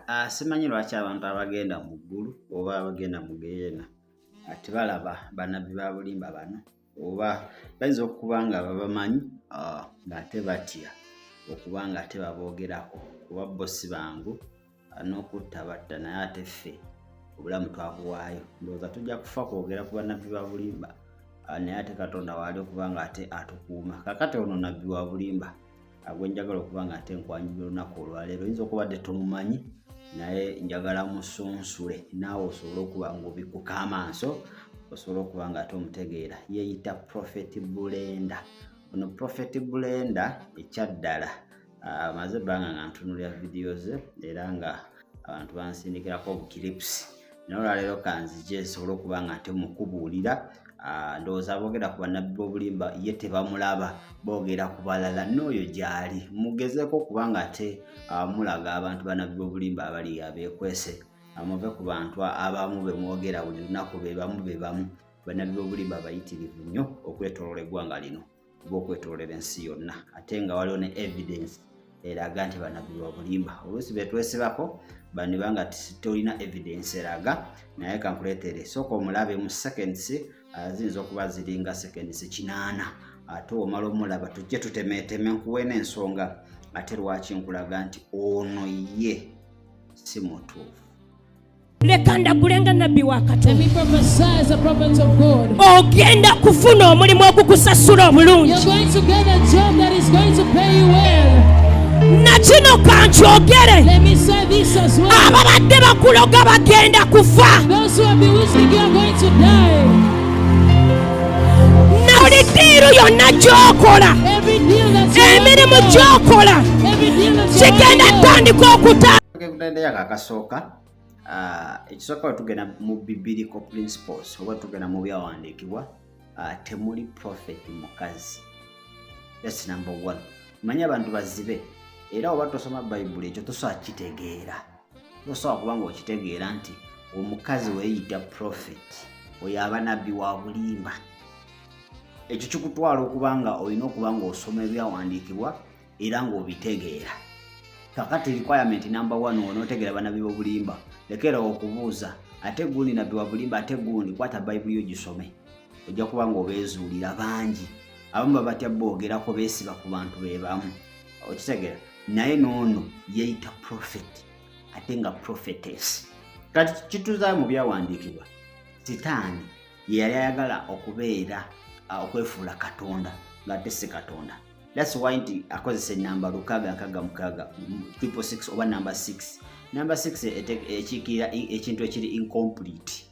Simanyi lwaki abantu abagenda mu ggulu oba abagenda mu geyeena tebalaba bannabbi ba bulimba bano, oba bayinza okuba nga babamanyi ng'ate batya okuba nga ate baboogerako, kuba bo si bangu n'okutta batta, naye ate ffe obulamu twabuwaayo. Ndowooza tujja kufa kwogera ku bannabbi ba bulimba, naye ate Katonda waali okuba nga ate atukuuma. Kakati ono nabbi wa bulimba gwe njagala okuba nga ate nkwanjula olunaku olwaleero. Oyinza okubadde tomumanyi, naye njagala musunsule naawe osobole okuba nga obikkuka amaaso, osobole okuba nga ate omutegeera. Yeeyita Prophet Bulenda. Ono Prophet Bulenda ekyaddala amaze ebbanga nga ntunulira vidiyo ze era nga abantu bansindikirako obuclips, naye olwaleero kanzije nsobole okuba nga ate mukubuulira. Ndowooza aboogera ku bannabbi b'obulimba ye tebamulaba, boogera ku balala, n'oyo gy'ali. Mugezeeko okuba nga ate mulaga abantu bannabbi b'obulimba abali abeekwese. Muve ku bantu abamu be mwogera buli lunaku, be bamu be bamu. Bannabbi b'obulimba bayitirivu nnyo okwetooloola eggwanga lino oba okwetoolera ensi yonna, ate nga waliwo ne evidence eraga nti bannabbi ba bulimba. Oluusi betwesibako bandiba nga tolina evidence eraga, naye kankuleetere, sooka omulabe mu seconds ziyinza okuba ziringa seconds 80, ate omala omulaba tujje tutemeeteme nkuwe n'ensonga ate lwaki nkulaga nti ono ye si mutuufu. Leka ndagule nga nabbi wa Let Katonda. Me prophesy as a prophet of God. Ogenda kufuna omulimu ogukusasula obulungi. You're going to get a job that is going to pay you well. Na kino kankyogere, Let me say this as well. ababadde bakuloga bagenda kufa. Those who are bewitching you are going to die. Na buli deal yonna gy'okola, Every deal that you emirimu want, gy'okola every deal that you kigenda want, tandika okuta Kutandika akasooka, ekisooka, bwe tugenda mu biblical principles oba tugenda mu byawandiikibwa, temuli prophet mukazi. That's number one. Manyi abantu bazibe, era oba tosoma Bayibuli ekyo tosobola kitegeera, tosobola kuba nga okitegeera nti omukazi weeyita prophet oyo aba nabbi wa bulimba. Ekyo kikutwala okuba nga olina okuba nga osoma ebyawandiikibwa era ng'obitegeera. Kakati requirement number one, onootegeera bannabbi b'obulimba, lekera okubuuza ate gundi nabbi wa bulimba ate gundi. Kwata Bayibuli yo gisome, ojja kuba nga obeezuulira. Bangi abamu babatya boogerako, beesiba ku bantu be bamu, okitegeera? Naye noono yeeyita prophet ate nga prophetess. Kati kituzaayo mu byawandiikibwa, Sitaani ye yali ayagala okubeera okwefuula Katonda ng'ate si Katonda. That's why nti akozesa enamba 666, 666 oba namba 6. Namba 6 ekiikirira ekintu ekiri incomplete,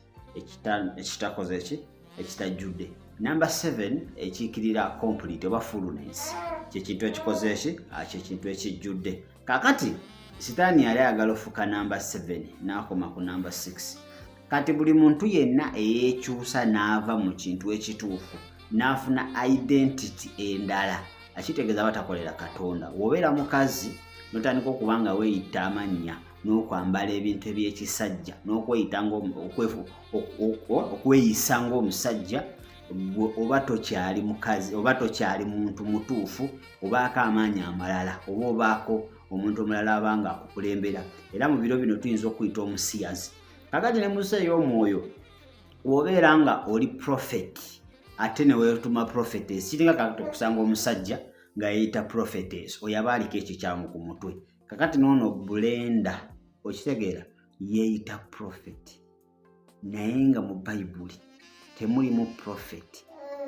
ekitakoze ki, ekitajjudde. Namba 7 ekiikirira complete oba fullness, kyekintu ekikoze eki, kyekintu ekijjudde. Kakati Sitaani yali ayagala ofuuka namba 7 n'akoma ku namba 6. Kati buli muntu yenna eyeekyusa n'ava mu kintu ekituufu n'afuna identity endala, akitegeeza batakolera Katonda. Bw'obeera mukazi n'otandika okuba nga weeyita amannya n'okwambala ebintu ebyekisajja n'okweyita okweyisa ng'omusajja, gwe oba tokyali mukazi oba tokyali muntu mutuufu, obaako amaanyi amalala oba obaako omuntu omulala aba nga akukulembera. Era mu biro bino tuyinza okuyita omusiyazi. Kakati ne musa ey'omwoyo, bw'obeera nga oli prophet ate ne weetuma prophetess, kiringa kakati okusanga omusajja nga yeeyita prophetess, oyo aba aliko ekikyamu ku mutwe. Kakati noono Bulenda, okitegeera, yeeyita prophet, naye nga mu Bayibuli temulimu prophet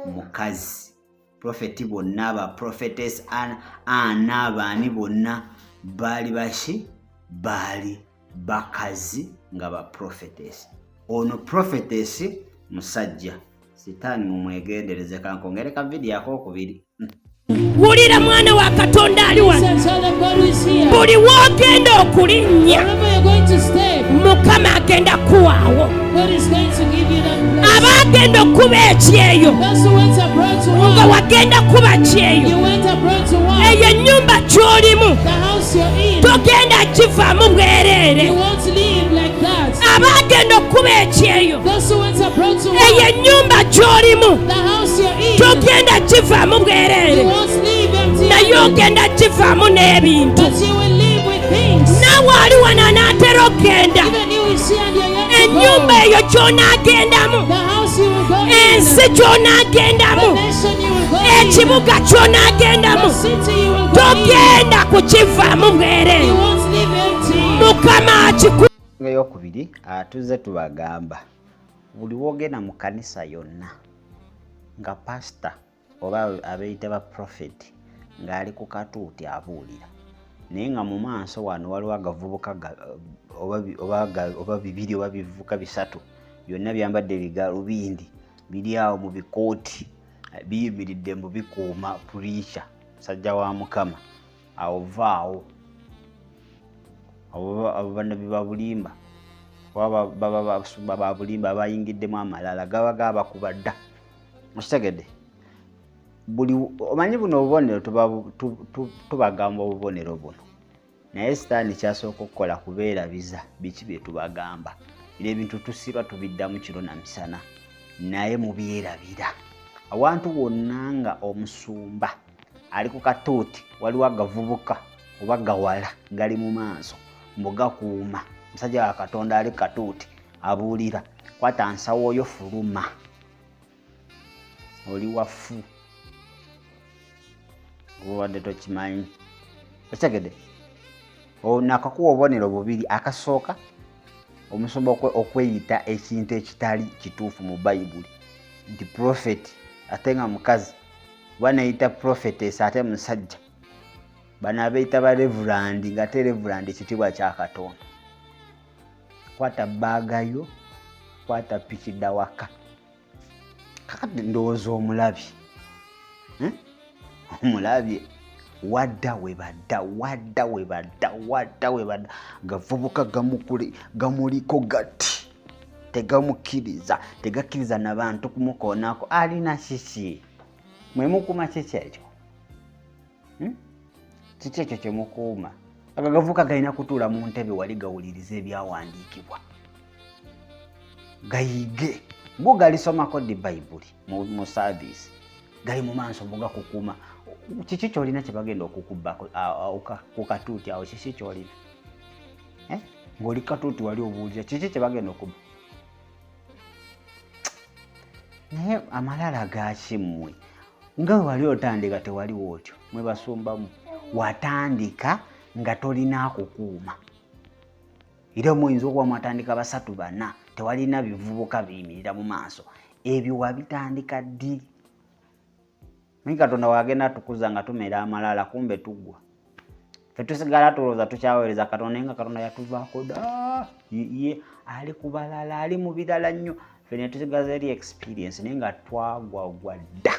mukazi. Prophet bonna, ba prophetess ana baani, bonna baali baki? Baali bakazi nga ba prophetess. Ono prophetess musajja. Sitaani mumwegendereze. Kankongere ka vidiyo akokubiri. Wulira mwana wa Katonda ali wano. Listen, child of God who is here. Buli w'ogenda okulinnya, Wherever you're going to step, Mukama agenda kuwaawo. God is going to give you that place. Abaagenda okuba ekyeyo, Those who went abroad to nga work, wagenda kuba kyeyo, you went abroad to work. Eyo ennyumba gy'olimu, The house you're in, togenda givaamu bwereere. You won't live like that. Abaagenda okuba ekyeyo, Those who went abroad to eyo work, ennyumba gy'olimu, the house you're in, togenda givaamu bwereere, you won't leave empty naye ogenda givaamu n'ebintu. But you will live with things. Naawe ali wano anaatera okugenda. Even you is here and you're yet to Ennyumba go. eyo gy'onaagendamu, The house you will go in. ensi The gy'onaagendamu, nation you will go in. ekibuga ky'onaagendamu, The city you will go in. togenda kukivaamu bwereere. You won't leave empty. Mukama akiku Eyokubiri, tuzze tubagamba buli wogenda mu kkanisa yonna nga pasita oba abeeyita ba prophet ng'ali ku katuuti abuulira, naye nga mu maaso wano waliwo agavubuka oba bibiri oba bivubuka bisatu, byonna byambadde bigalubindi, biri awo mu bikooti, biyimiridde mbu bikuuma preacher, musajja wa Mukama. Awo vaawo. Abo bannabbi ba bulimba, oba baba basumba ba bulimba abayingiddemu amalala, gaba gabakuba dda. Okitegedde? Buli omanyi buno obubonero tubagamba obubonero buno, naye sitaani kyasooka okukola kubeerabiza biki bye tubagamba. Bino ebintu tusiba tubiddamu kiro na misana, naye mubyerabira. Awantu wonna nga omusumba ali ku katuuti, waliwo agavubuka oba gawala gali mu maaso mbu gakuuma musajja wa Katonda ali katuuti abuulira, kwata nsawo yo fuluma, oli wafu, obadde tokimanyi. Okitegedde? Nakakuwa obubonero bubiri. Akasooka, omusumba okweyita ekintu ekitali kituufu mu Bayibuli nti prophet ate nga mukazi, oba neyita prophetess ate musajja. Bano abeeyita ba reverend nga ate reverend ekitiibwa kya Katonda. Kwata bbaaga yo, kwata piki, dda waka. Kakati ndowooza omulabye, Omulabye wadda we badda, wadda we badda, wadda we badda. Gavubuka gamuliko gati, tegamukkiriza, tegakkiriza nabantu kumukoonako. Alina kiki? Mwe mukuuma kiki ekyo? Kiki ekyo kyemukuuma? Aga gavubuka galina kutuula mu ntebe wali gawuliriza ebyawandiikibwa, gayige. Go galisomako ddi Bayibuli mu service? Gali mu maaso mugakukuuma. Kiki kyolina kye bagenda okukubbako ku katuuti awo? Kiki kyolina? Ng'oli katuuti wali obuulira, kiki kye bagenda okubba? Naye amalala gaki mmwe? Nga bwe wali otandika tewaliwo otyo, mwe basumbamu watandika nga tolina akukuuma, era muyinza okuba mwatandika 3 4, tewalina bivubuka biyimirira mu maaso. Ebyo wabitandika ddi? Naye Katonda wagenda atukuza nga tumera amalala, kumbe tuggwa. Ffe tusigala tulowooza tukyaweereza Katonda, naye nga Katonda yatuvaako dda. Ye ali ku balala, ali mu birala nnyo. Ffe ne tusigaza eri experience, naye nga twagwagwa dda.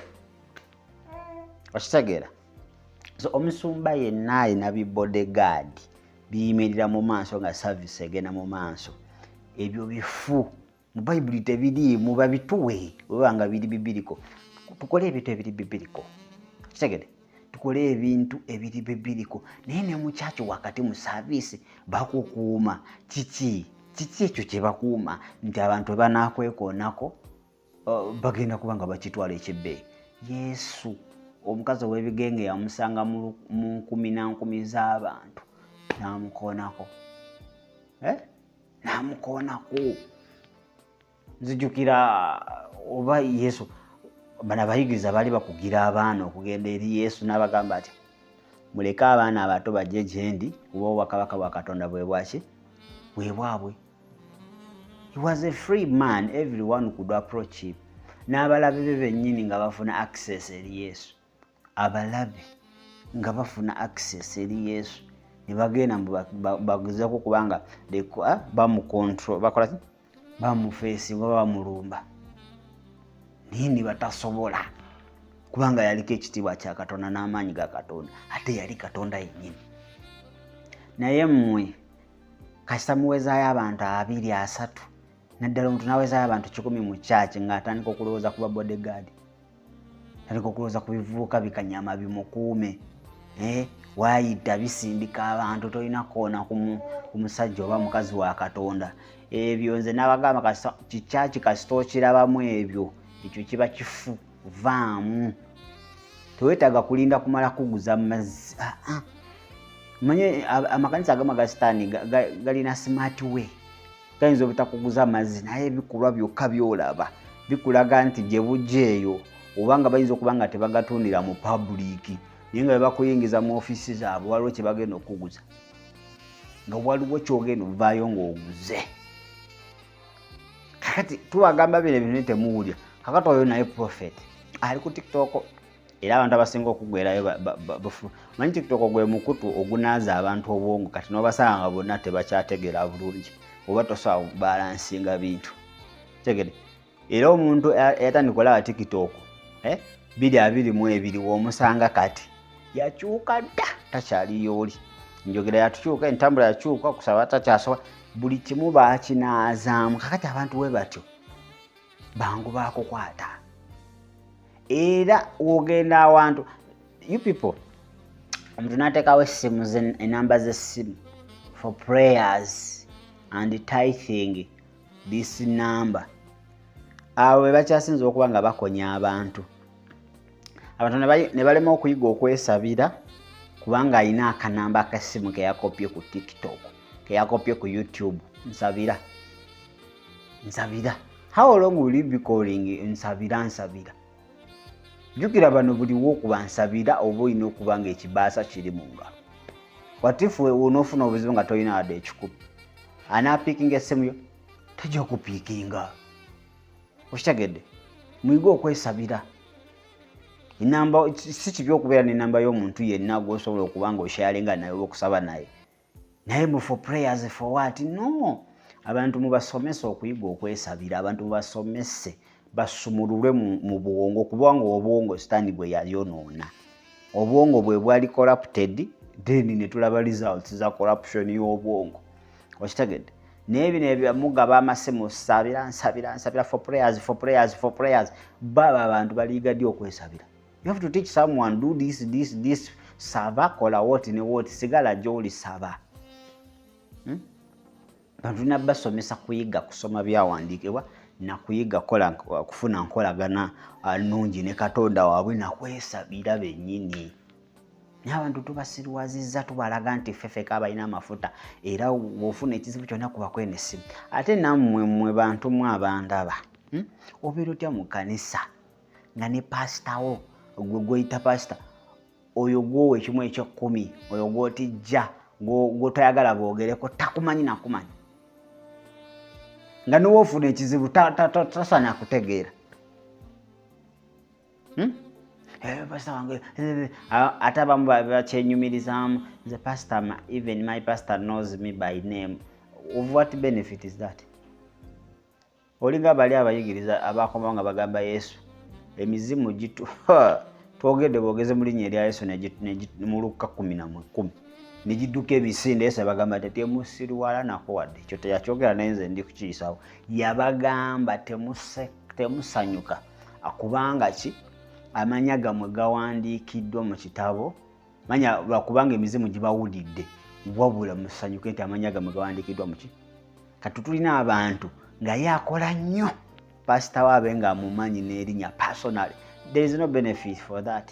Okitegeera? So omusumba yenna alina bi bodyguard biyimirira mu maaso nga service egenda mu maaso. Ebyo bifu mu Bayibuli tebiriimu, babituwe bweba nga biri bibiriko. Tukole ebintu ebiri bibiriko. Kitegede? Tukole ebintu ebiri bibiriko. Naye ne mu church wakati mu service bakukuuma. Kiki? Kiki ekyo kye bakuuma nti abantu bwe banakwekoonako, bagenda kuba nga bakitwala ekyebbeeyi? Yesu omukazi ow'ebigenge yamusanga mu nkumi na nkumi z'abantu n'amukoonako. N'amukoonako. Nzijukira oba Yesu bano abayigiriza baali bakugira abaana okugenda eri Yesu, n'abagamba ati muleke abaana abato bajje gye ndi, kuba obwakabaka bwa Katonda bwe bwaki? Bwe bwabwe. He was a free man, everyone could approach him. N'abalabe be bennyini nga bafuna access eri Yesu. Abalabe nga bafuna access eri Yesu. Ne bagenda mbu bagezeeko kubanga bamucontrol, bakola ki? Bamufeesinga oba bamulumba. Naye ne batasobola, kubanga yaliko ekitiibwa kya Katonda n'amaanyi ga Katonda, ate yali Katonda yennyini. Naye mmwe kasita muwezaayo abantu 2 3, naddala omuntu n'awezaayo abantu 100 mu church ng'atandika okulowooza ku ba bodyguard, atandika okulowooza ku bivubuka bikanyama bimukuume. Waayita bisindika abantu, tolina koona ku musajja oba mukazi wa Katonda. Ebyo nze n'abagamba kikyaki kasita okirabamu ebyo, ekyo kiba kifu, vaamu. Teweetaaga kulinda kumala kuguza mazzi. Manye amakanisa agamu aga sitaani galina smart way, gayinza obutakuguza amazzi, naye ebikolwa byokka byolaba bikulaga nti gye bujja eyo, oba nga bayinza okuba nga tebagatundira mu public, naye nga bebakuyingiza mu ofiisi zaabwe waliwo kye bagenda okuguza, nga waliwo kyogenda ovaayo ng'oguze. Kakati tubagamba bino ebintu naye temuwulira. Kakati oyo naye prophet ali ku TikTok, era abantu abasinga okugwerayo bafu. Manyi TikTok gwe mukutu ogunaaza abantu obwongo, kati n'obasanga nga bonna tebakyategeera bulungi, oba tosobola balansinga bintu tegere. Era omuntu eyatandika olaba TikTok 2022 w'omusanga kati yakyuka dda, takyaliyo oli. Njogera yatukyuka, entambula yakyuka, okusaba takyasobola, buli kimu bakinaazaamu. Kakati abantu we batyo bangu bakukwata, era wogenda awantu, you people, omuntu n'ateekawo essimu, enamba z'essimu for prayers and tithing, this number. Abo be bakyasinza okuba nga bakonya abantu. Abantu ne balema okuyiga okwesabira kubanga alina akanamba ak'essimu keyakopye ku TikTok, keyakopye ku YouTube. Nsabira, nsabira. How long will you be calling nsabira, nsabira? Jjukira bano buliwo okuba nsabira, oba olina okuba nga ekibaasa kiri mu ngalo. Watifu onoofuna obuzibu nga tolina wadde ekikumi, anaapiikinga essimu yo? Tajja kupiikinga. Okitegedde? Muyige okwesabira. Enamba si kibi okubeera n'enamba y'omuntu yenna gw'osobola okuba nga osharinga naye oba okusaba naye, naye mu for prayers, for what? No. Abantu mubasomese okuyiga okwesabira. Abantu mubasomese basumululwe mu bwongo, kubanga obwongo sitaani bwe yayonoona, obwongo bwe bwali corrupted, then ne tulaba results za corruption y'obwongo. Okitegedde? Naye bino ebyamugaba amasimu, sabira, nsabira, nsabira, for prayers, for prayers, for prayers, baba abantu baliyiga ddi okwesabira? You have to teach someone, do this, this, this, saba, kola what ne what, sigala gy'oli, saba. Bantu tulina basomesa kuyiga kusoma byawandiikibwa nakuyiga kola kufuna nkolagana nnungi ne Katonda waabwe, nakwesabira bennyini. Naye abantu tubasirwazizza, tubalaga nti ffeffeka abalina amafuta, era bw'ofuna ekizibu kyonna kubako eno essimu. Ate nammwe mmwe bantu mwe abandaba, Obeera otya mu kkanisa nga ne pasitawo gwe gweyita pasita oyo gwowa ekimu ekyekkumi, oyo gwotijja, gwotayagala boogereko, takumanyi nakumanyi, nga niwoofuna ekizibu tasaana kutegeera? Pasita wange, ate abamu bakyenyumirizaamu, nze pastor, even my pastor knows me by name. Of what benefit is that? Olinga bali abayigiriza abakomawo nga bagamba Yesu, emizimu gitu twogedde bwogeze mu linnya erya Yesu mu Lukka 11 negidduka emisinde. Yesu yabagamba nti temusirwala nako wadde ekyo teyakyogera, naye nze ndi kukiyisawo. Yabagamba temusanyuka kubanga ki amanya gammwe gawandiikiddwa mu kitabo, manya lwakubanga emizimu gibawulidde, wabula musanyuke nti amanya gammwe gawandiikiddwa muki. Kati tulina abantu nga ye akola nnyo pasita waabe nga amumanyi n'erinnya personally. There is no benefit for that.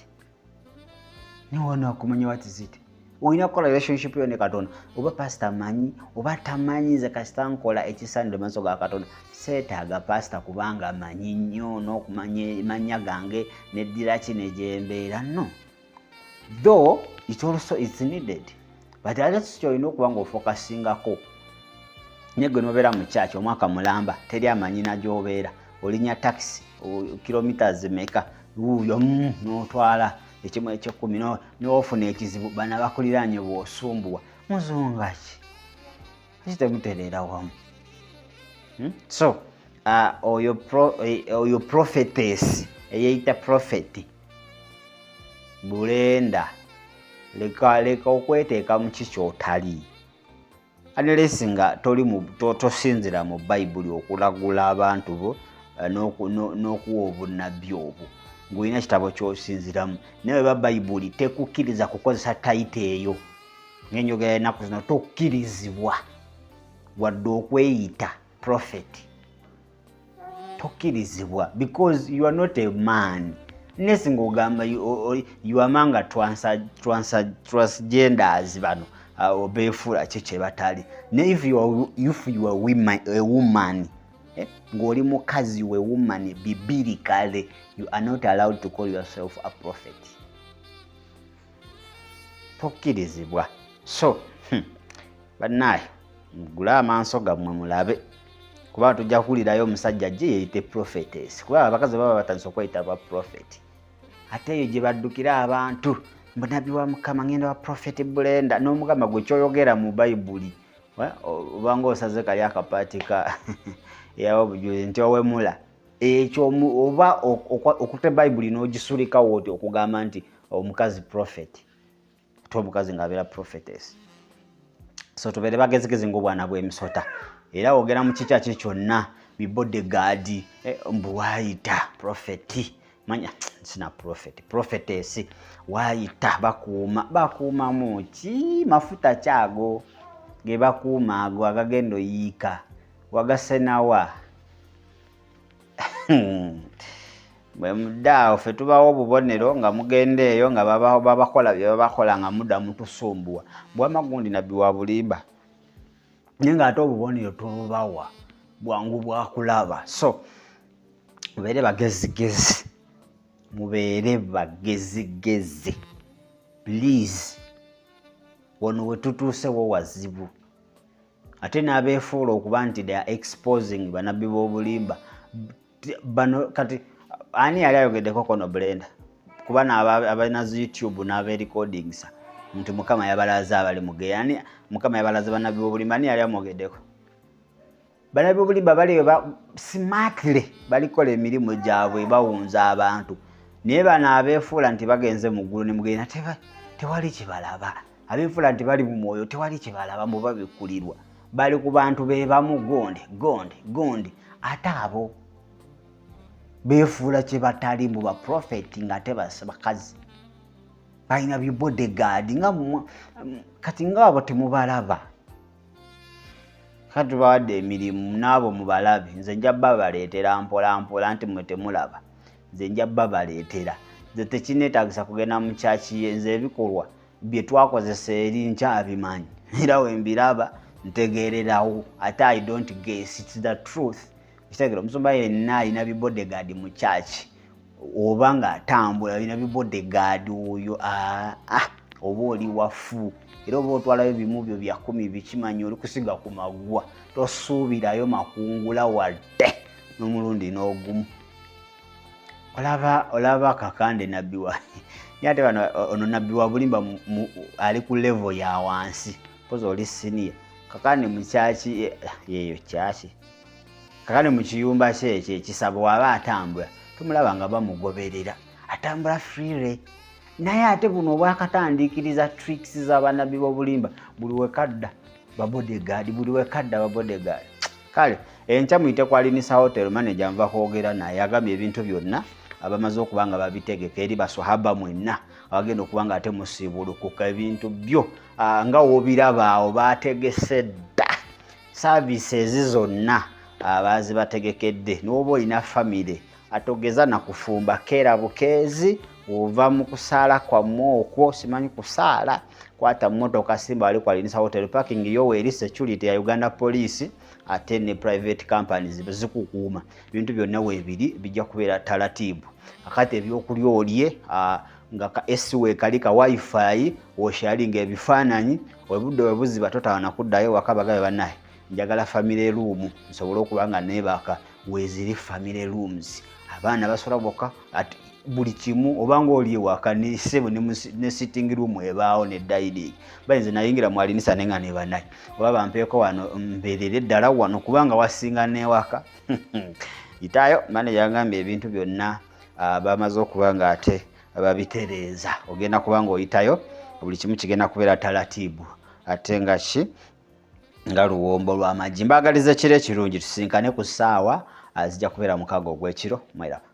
Niwona okumanya what is it, olina kukola relationship yo ne Katonda. Oba pasita amanyi oba tamanyi, nze kasita nkola ekisaanidde maaso ga Katonda, seetaaga pasita kubanga amanyi nnyo n'okumanya manya gange neddira ki negyembeera. No, though it also is needed, but ate si kyolina okuba nga ofocusingako. Naye gwe nobeera mu kyaki omwaka mulamba, teri amanyi na gy'obeera, olinya taxi kilometers meka, wuuyo n'otwala ekimu ekyekkumi, n'ofuna ekizibu bana bakuliraanye bw'osumbuwa muzunga ki ki temutereera wamu? So oyo prophetess eyeyita prophet Bulenda, leka leka okweteeka mu ki kyotali, unless nga toli tosinzira mu Bayibuli okulagula abantu bo n'okuwa obunnabbi obwo ng'olina kitabo ky'osinziramu. Naye weba Bayibuli tekukkiriza kukozesa title eyo ng'enjogera y'ennaku zino, tokkirizibwa wadde okweyita prophet, tokkirizibwa, because you are not a man. Nesi ng'ogamba you are among transgenders bano. Beefuula ki kye batali. Ne if you are women, a woman, ng'oli mukazi we woman biblically, you are not allowed to call yourself a prophet. Tokkirizibwa. So bannaye, mugule amaaso gammwe mulabe, kuba tujja kuwulirayo omusajja gye yeeyite prophetess, kuba abakazi baba batandise okweyita ba prophet, ate eyo gye baddukira abantu, mbu nabbi wa Mukama, ngenda wa Prophet Brenda. N'omugamba, gwe kyoyogera mu Bayibuli obanga osaze kali akapaati ka eyawa obujulizi nti owemula ekyo, oba okutte Bayibuli n'ogisulikawo oti okugamba nti omukazi prophet, ate omukazi ng'abeera prophetess. So tubeere bagezigezi ng'obwana bw'emisota. Era wogera mu kikya kye kyonna, bibodyguard, mbu waayita prophet, manya sina prophet, prophetess, waayita bakuuma, bakuumamu ki? Mafuta kyago ge bakuuma ago agagenda oyiika wagasenawa? Bwe mudde awo, ffe tubawo obubonero nga mugenda eyo nga babakola bye babakola, nga mudda mutusumbuwa bwama gundi nabbi wa bulimba, naye ng'ate obubonero tububawa bwangu bwakulaba. So mubeere bagezigezi, mubeere bagezigezi please. Wano we tutuusewo wazibu. Ate n'abeefuula okuba nti they are exposing banabbi b'obulimba bano, kati ani yali ayogeddeko kono Brenda? Kuba abalina zi YouTube n'aberecordingsa nti Mukama yabalaze abali mugeya, ani Mukama yabalaze banabbi b'obulimba? Ani yali amwogeddeko? Banabbi b'obulimba bali smartly balikola emirimu gyabwe, bawunza abantu, naye bano abeefuula nti bagenze mu ggulu ne mugenda, tewali kibalaba. Abeefuula nti bali mu mwoyo, tewali kibalaba, mbu babikkulirwa, bali ku bantu be bamu, gonde gonde gonde. Ate abo beefuula kye batali, mbu baprofeti, ng'ate bakazi balina bibodyguard nga kati nga abo temubalaba. Kati tubawadde emirimu n'abo mubalabe. Nze nja babaleetera mpola mpola, nti mwe temulaba, nze nja babaleetera. Nze tekineetagisa kugenda mu kyaki ye, nze ebikolwa bye twakozesa eri nkyabimanyi, era wembiraba ntegeererawo. Ate I don't guess, it's the truth. Kitegeera, omusumba yenna alina bibodyguard mu kyaki oba ng'atambula alina bibodyguard, oyo oba oli wafu, era oba otwalayo bimu byo bya 10 bikimanyi oli kusiga ku maggwa, tosuubirayo makungula wadde n'omulundi n'ogumu. Olaba, olaba Kakande nabbi wa, naye ate bano, ono nabbi wa bulimba ali ku level ya wansi, pozi oli senior. Kakande mu kyaki yeeyo kyaki, Kakande mu kiyumba kye ekyo ekisabo, waba atambula tumulaba nga bamugoberera, atambula freely. Naye ate buno obwakatandiikiriza tricks z'abannabbi b'obulimba, buli wekadda babodyguard, buli wekadda babodyguard. Kale enkya muyite ku Alinisa Hotel, manager nva kwogera naye, agambye ebintu byonna abamaze okuba nga babitegeka eri baswahaba mwenna abagenda okuba nga ate musiibulukuka. Ebintu byo nga wobiraba awo, bategese dda services zonna, bazibategekedde. N'oba olina famire atogeza nakufumba, keera bukeezi, ova mu kusaala kwammwe okwo, simanyi kusaala, kwata mmotoka, simba wali ku Alinisa Hotel, parking yo weeri, security ya Uganda Police ate ne private companies zikukuuma. Ebintu byonna weebiri, bijja kubeera talatibu. Akati ebyokulya olye nga ka AC weekali, ka wifi, wosharinga ebifaananyi. Obudde we buziba totawana kuddayo waka, bagabe bannaye njagala family room nsobole okuba nga neebaka. Weeziri family rooms, abaana basobola bokka, ate buli kimu obanga oli ewaka nesebo ne sitting room ebaawo ne dining. Bayinza nayingira mu Alinisa naye nga nebanaye oba bampeeko wano mbeerere ddala wano kubanga wasinga newaka. Itaayo manager yagambye ebintu byonna bamaze okuba nga ate babitereeza. Ogenda kuba nga oyitayo, buli kimu kigenda kubeera talatibu, ate nga ki nga luwombo lw'amaggi. Mbaagaliza ekiro ekirungi, tusinkane ku ssaawa zijja kubeera 6 ogw'ekiro. Mweraba.